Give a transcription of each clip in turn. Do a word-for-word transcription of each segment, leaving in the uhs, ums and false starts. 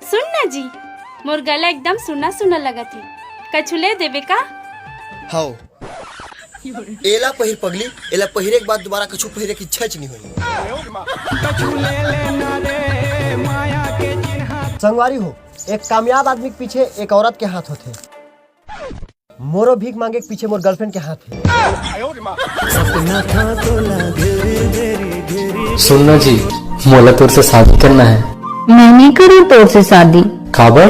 सुन ना जी, मोर गला एकदम सुन्ना सुन्ना लगत हे, कछु ले देबे का? हव। एला पहिर पगली, एला पहिरे के बाद दोबारा कछु पहिरे के इच्छा च नइ होही। संगवारी हो, एक कामयाब आदमी के पीछे एक औरत के हाथ होथे। मोरो भीख मांगे के पीछे मोर गर्लफ्रेंड के हाथ हे। सुन ना जी, मोला तोर से शादी करना है। मैं नहीं करूँ तोर से शादी। काबर?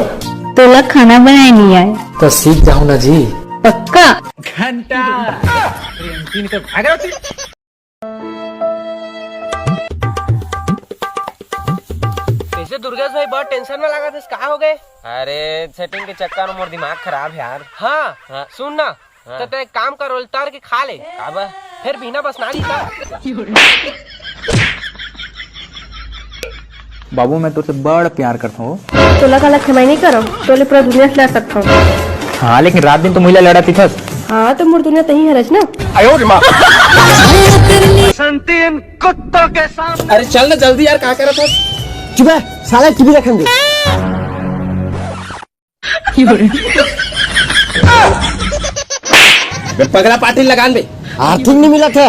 तोला खाना बनाए नहीं आए। तो सीख जाऊँ ना जी। पक्का? घंटा। प्रेम सिंह तो भाग रहा थी। कैसे दुर्गेश भाई, बहुत टेंशन में लगा था, का हो गए? अरे, सेटिंग के चक्कर में मोर दिमाग खराब है यार। हाँ, हाँ। सुन ना, हाँ। तो तै एक काम कर, उल्टार के खा ले। काबर? फिर बिना बस ना जीता। बाबू, मैं तोसे बड़ प्यार करता हूँ। तोला काला क्षमा नहीं करो, तोले पूरा दुनिया से लड़ सकता हूँ। हाँ, लेकिन रात दिन तो महिला लड़ा पीथस। हाँ, तो मोर दुनिया तही हरच ना। अरे चल ना जल्दी यार, का करत हस? चुप है साला, टीवी देखन दे। बे पगला पाटिल लगान बे। आर्थिक नहीं मिलत है।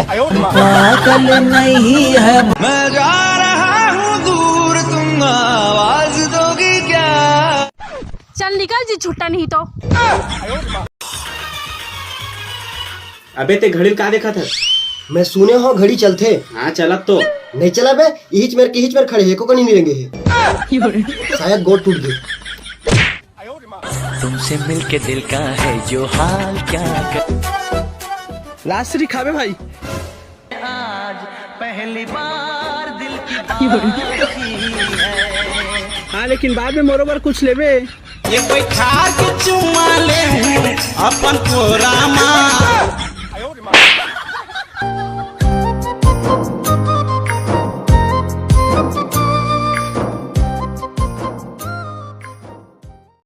मैं जा रहा हूँ दूर, तुम आवाज दोगी क्या? चल निकल जी, छुट्टा नहीं तो। अबे ते घड़ी का देखत हस? मैं सुने हो घड़ी चलथे। हाँ, चलत तो। नहीं चला बे, इहिच मेर के इहिच मेर खड़े हे, एको कनी नहीं रेंगे हे। शायद गोड़ टूट गए। तुमसे मिलके दिल का है जो हाल क्या कर। लास्ट श्री खाबे भाई। आज पहली बार दिल की हाँ, लेकिन बाद में मोरो बर कुछ लेबे। ये बैठा के चुमा ले हूँ अपन कोरा मा।